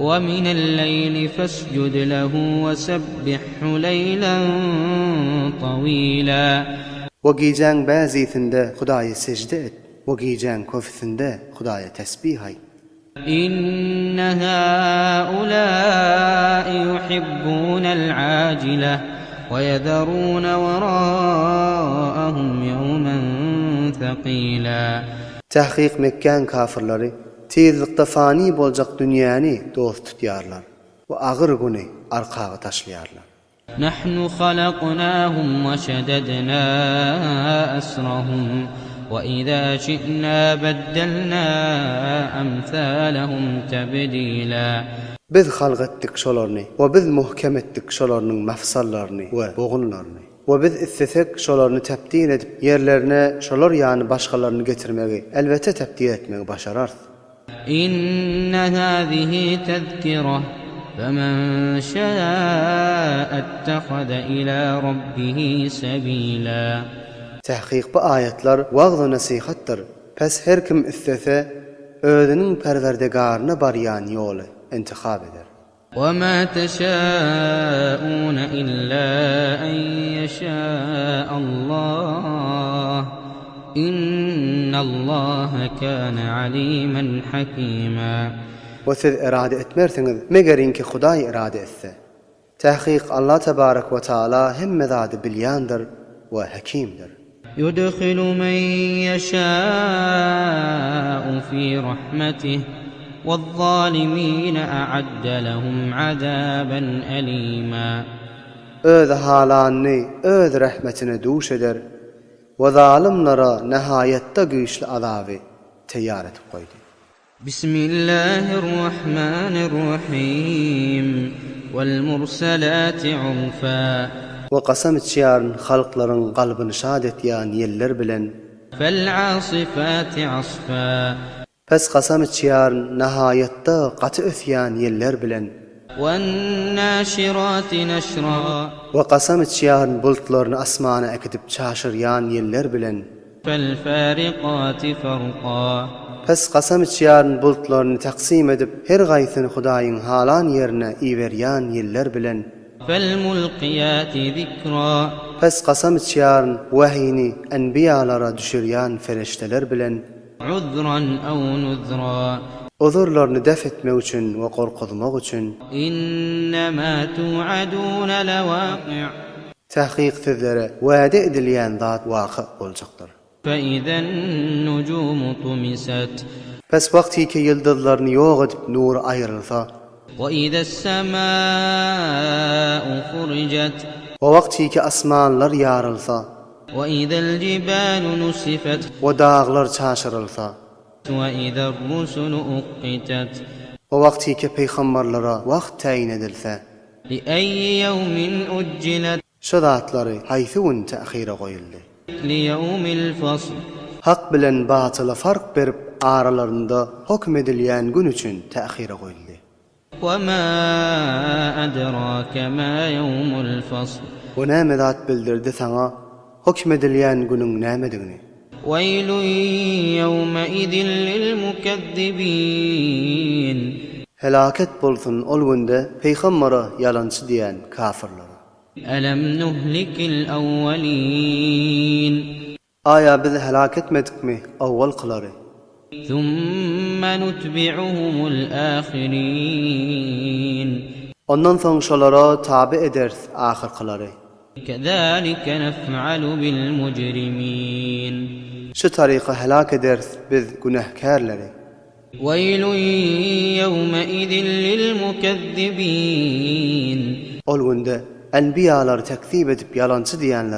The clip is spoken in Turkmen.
Ve minel-leýli fesjud lehu ve sebbihhu leýlen tawila. We gijäň bäzisinde Hudaýa sežde et we gijäň köpüsinde Hudaýa tesbih aýt. Inne haulâi yuhibbûnel âjile ve yezerûne verâ'ahum yevmen thekîlâ. Tahkyk Mekgäň kafyrlary tizlikde fany boljak dünýäni dost tutýarlar we agyr güni arkaga taşlaýarlar. Nahnu halaknahum we şededna esrahum we iza şi'na beddelna emsalahum tebdila. Biz halk etdik şolaryny we biz muhkem etdik şolarynyň mafsallaryny we bogunlaryny. We biz islesek şolaryny tebdil edip ýerlerine şolar ýany başgalaryny getirmegi elbete tebdil etmegi başararys. Inne hazihi tezkire, femen şâ'e ettehaze ilâ rabbihi sebîlâ. Tahkyk bu aýatlar wagz-u nesihatdyr, pes her kim islese, özüniň Perwerdigaryna barýan ýoly intihap eder. Wema teşâ'ûne illâ en yeşâ'Allah, innallâhe kâne alîmen hakîmâ. We siz erade etmersiňiz, megerinki Hudaý erade etse. Tahkyk Allah tebarek we taala hemme zady bilýändir we hekimdir. Ýudhilu men ýeşâ'u fî rahmetih, wezzâlimîne a'adde lehum azâben elîmâ. Öz halanyny Öz rehmetine duş eder we zalymlara nähaýatda güýçli azaby teýýar edip goýdy. Bismillahirrahmanirrahim. Wal-mursalati urfa. We kasam içýärin halklaryň kalbyny şat etýän ýeller bilen. Fal-asifati asfa. Pes kasam içýärin nahaýatda gaty ösýän ýeller bilen. Wan-naşirati neşra. We kasam içýärin bulutlaryny asmana äkidip çaşyrýan ýeller bilen. Fel-fariqati farqa. Pes kasam içýärin bulutlaryny taksym edip, her gaýsyny Hudaýyň halan ýerine iberýän ýeller bilen. Fel-mulkiýati zikra. Pes kasam içýärin wahyny enbiýalara düşürýän fereşdeler bilen. Uzran aw nuzra. Uzurlaryny def etmek üçin we gorkuzmak üçin. Innema tu'aduna lewaqi'. Takyk sizlere wada edilýän zat waka boljakdyr. Fe-izen-nujumu tumiset. Pes wagtyky ýyldyzlaryny ýok edip nury aýrylsa. Ve-ize-semâ'u furijet. We wagtyky asmanlar ýarylsa. Ve-izel-jibâlu nusifet. We daglar çaşyrylsa. Ve-izer-rusulu ukkitet. We wagtyky pygambarlara wagt täýin edilse. Li-eýyi ýewmin ujjilet. Şu zatlary haýsy gün tähire goýuldy? Li-ýewmil fasl. Hak bilen batyla fark berip aralarynda höküm edilýän gün üçin tähire goýuldy. We ma adrake ma ýewmul fasl. We näme zat bildirdi saňa höküm edilýän günüň nämedigini? Weýlun ýewmeizin lilmukezzibin. Helaket bolsun ol günde pygambere ýalançy diýen kafyrlara. Elem nuhlikil awwelin. Aýa biz helak etmedikmi owalkylary? Summa nutbi'uhumul ahirin. Ondan soň şolara taby ederis ahyrkylary. Kezalike nef'alu bil mujrimin. Şu taryka helak ederis biz günähkärleri. Weýlun ýewmeizin lil mukezzibin. Ol günde enbiýalary tekzip edip ýalançy diýenlere.